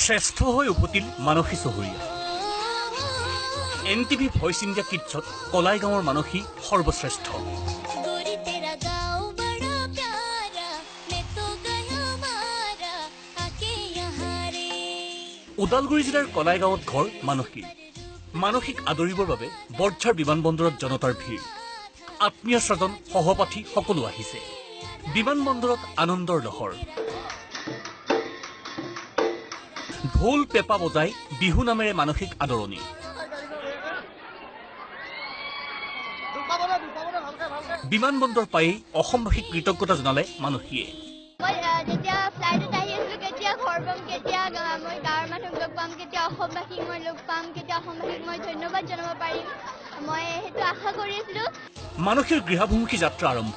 শ্ৰেষ্ঠ হৈ উভতিল Manasi Chahariya. And T V voice India কিডছত কলাইগাঁৱৰ মানসী সৰ্বশ্ৰেষ্ঠ। गोरी तेरा गाँव बड़ा प्यारा, मैं तो गया मारा आके यहाँ रे। ওদালগুৰি জিলাৰ কলাইগাঁৱত ঘৰ মানসীৰ। মানসীক আদৰিবৰ বাবে বৰঝাৰ বিমানবন্দৰত জনতাৰ ভিৰ। আত্মীয় স্বজন, সহপাঠী সকলো আহিছে। বিমানবন্দৰত আনন্দৰ লহৰ। ঢোল পেঁপা বজাই বিহু নামেৰে মানসীক আদৰণি। বিমানবন্দৰ পায়েই অসমবাসীক কৃতজ্ঞতা জনালে মানসীয়ে। মই যেতিয়া ফ্লাইটত আহি আছিলোঁ, কেতিয়া ঘৰ পাম, কেতিয়া মই গাঁৱৰ মানুহক লগ পাম, কেতিয়া অসমবাসীক মই লগ পাম, কেতিয়া অসমবাসীক মই ধন্যবাদ জনাব পাৰিম, মই সেইটো আশা কৰি আছিলোঁ। মানসীৰ গৃহাভিমুখী যাত্ৰা আৰম্ভ।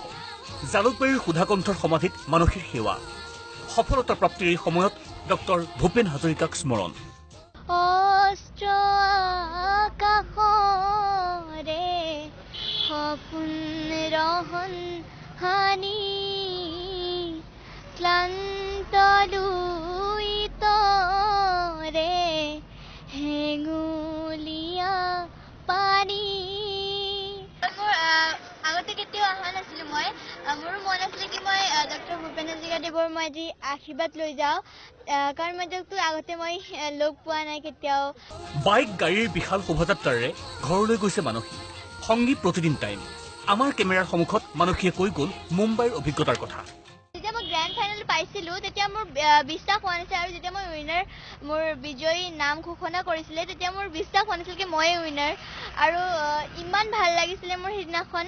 জালুকবাৰীৰ সুধাকণ্ঠৰ সমাধিত মানসীৰ সেৱা। সফলতা প্ৰাপ্তিৰ এই সময়ত ডক্টৰ ভূপেন হাজৰিকাক স্মৰণ। অস্ত্ৰ আকাশৰে সপোন ৰহন হানি, ক্লান্ত লুইতৰে হেঙুলীয়া পানী। মোৰ আগতে কেতিয়াও অহা নাছিলোঁ মই। মোৰো মন আছিলে কি মই ডক্টৰ ভূপেন হাজৰিকাদেৱৰ মই আজি আশীৰ্বাদ লৈ যাওঁ, কাৰণ মই তেওঁকতো আগতে মই লগ পোৱা নাই কেতিয়াও। বাইক, গাড়ীৰ বিশাল শোভাযাত্ৰাৰে ঘৰলৈ গৈছে মানসী। সংগী প্ৰতিদিন টাইম। আমাৰ কেমেৰাৰ সন্মুখত মানসীয়ে কৈ গ'ল মুম্বাইৰ অভিজ্ঞতাৰ কথা। যেতিয়া মই গ্ৰেণ্ড ফাইনেল পাইছিলোঁ, তেতিয়া মোৰ বিশ্বাস হোৱা নাছিল আৰু যেতিয়া মই উইনাৰ, মোৰ বিজয়ী নাম ঘোষণা কৰিছিলে, তেতিয়া মোৰ বিশ্বাস হোৱা নাছিল কি ময়ে উইনাৰ আৰু ইমান ভাল লাগিছিলে মোৰ সেইদিনাখন।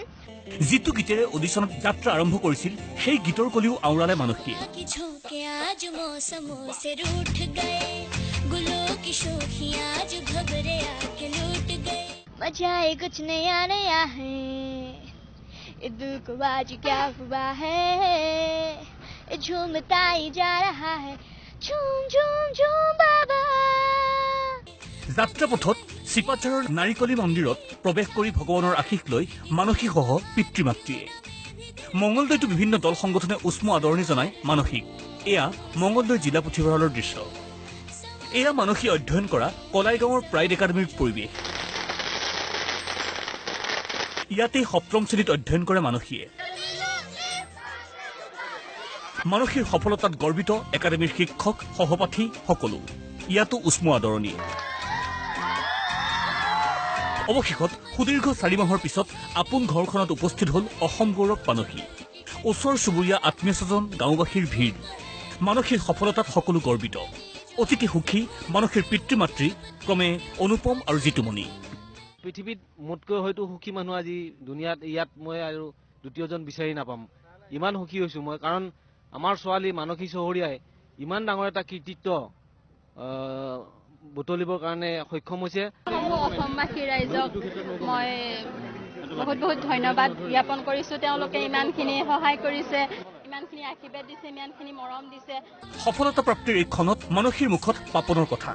যিটো গীতেৰে অডিশ্যনত যাত্ৰা আৰম্ভ কৰিছিল, সেই গীতৰ কলিও আওৰালে মানসীয়ে। की झोंके आज मौसमों से रूठ गए, गुलों की शोखी आज घबरे आके लूट गए। मजा ही कुछ नया नया है, ये दिल को आज क्या हुआ है, ये झूमता ही जा रहा है, झूम झूम झूम बाबा। যাত্ৰাপথত চিপাঝাৰৰ নাৰিকলী মন্দিৰত প্ৰৱেশ কৰি ভগৱানৰ আশীষ লৈ মানসীসহ পিতৃ মাতৃয়ে। মঙলদৈতো বিভিন্ন দল সংগঠনে উষ্ম আদৰণি জনায় মানসীক। এয়া মঙলদৈ জিলা পুথিভঁৰালৰ দৃশ্য। এয়া মানসী অধ্যয়ন কৰা কলাইগাঁৱৰ প্ৰাইড একাডেমীৰ পৰিৱেশ। ইয়াতেই সপ্তম শ্ৰেণীত অধ্যয়ন কৰে মানসীয়ে। মানসীৰ সফলতাত গৰ্বিত একাডেমীৰ শিক্ষক, সহপাঠী সকলো। ইয়াতো উষ্ম আদৰণি। অৱশেষত সুদীৰ্ঘ 4 মাহৰ পিছত আপোন ঘৰখনত উপস্থিত হ'ল অসম গৌৰৱ মানসী। ওচৰ চুবুৰীয়া, আত্মীয় স্বজন, গাঁওবাসীৰ ভিৰ। মানসীৰ সফলতাত সকলো গৰ্বিত। অতিকে সুখী মানসীৰ পিতৃ মাতৃ ক্ৰমে অনুপম আৰু জিতুমণি। পৃথিৱীত মোতকৈ হয়তো সুখী মানুহ আজি দুনিয়াত ইয়াত মই আৰু দ্বিতীয়জন বিচাৰি নাপাম। ইমান সুখী হৈছোঁ মই, কাৰণ আমাৰ ছোৱালী মানসী চহৰীয়াই ইমান ডাঙৰ এটা কৃতিত্ব বুটলিবৰ কাৰণে সক্ষম হৈছে। সমূহ অসমবাসী ৰাইজক মই বহুত বহুত ধন্যবাদ জ্ঞাপন কৰিছোঁ। তেওঁলোকে ইমানখিনি সহায় কৰিছে, ইমানখিনি আশীৰ্বাদ দিছে, ইমানখিনি মৰম দিছে। সফলতা প্ৰাপ্তিৰ এই ক্ষণত মানসীৰ মুখত পাপনৰ কথা।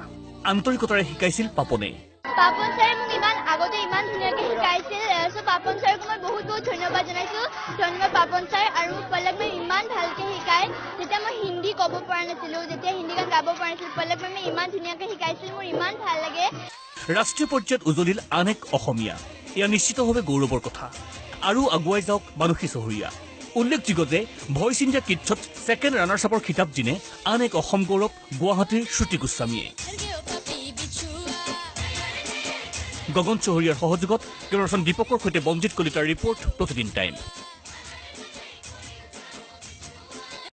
আন্তৰিকতাৰে শিকাইছিল পাপনে। পাপন ছাৰে মোক ইমান আগতে ইমান ধুনীয়াকৈ শিকাইছিল। চ' পাপন ছাৰক মই বহুত বহুত ধন্যবাদ জনাইছোঁ। ধন্যবাদ পাপন ছাৰ। আৰু পল্লৱ মেম ইমান ভালকৈ শিকায়। যেতিয়া মই হিন্দী ক'ব পৰা নাছিলোঁ, যেতিয়া হিন্দী গান গাব পৰা নাছিলোঁ, পল্লৱ মেমে ইমান ধুনীয়াকৈ শিকাইছিল, মোৰ ইমান ভাল লাগে। ৰাষ্ট্ৰীয় পৰ্যায়ত উজলিল আন এক অসমীয়া। এয়া নিশ্চিতভাৱে গৌৰৱৰ কথা। আৰু আগুৱাই যাওক মানসী চহৰীয়া। উল্লেখযোগ্য যে ভইচ ইণ্ডিয়া কিডছত ছেকেণ্ড ৰানাৰ্ছ আপৰ খিতাপ জিনে আন এক অসম গৌৰৱ গুৱাহাটীৰ শ্ৰুতি গোস্বামীয়ে। গগন চহৰীয়াৰ সহযোগত কেমেৰাপাৰ্চন দীপকৰ সৈতে বঞ্জিত কলিতাৰ ৰিপৰ্ট, প্ৰতিদিন টাইম।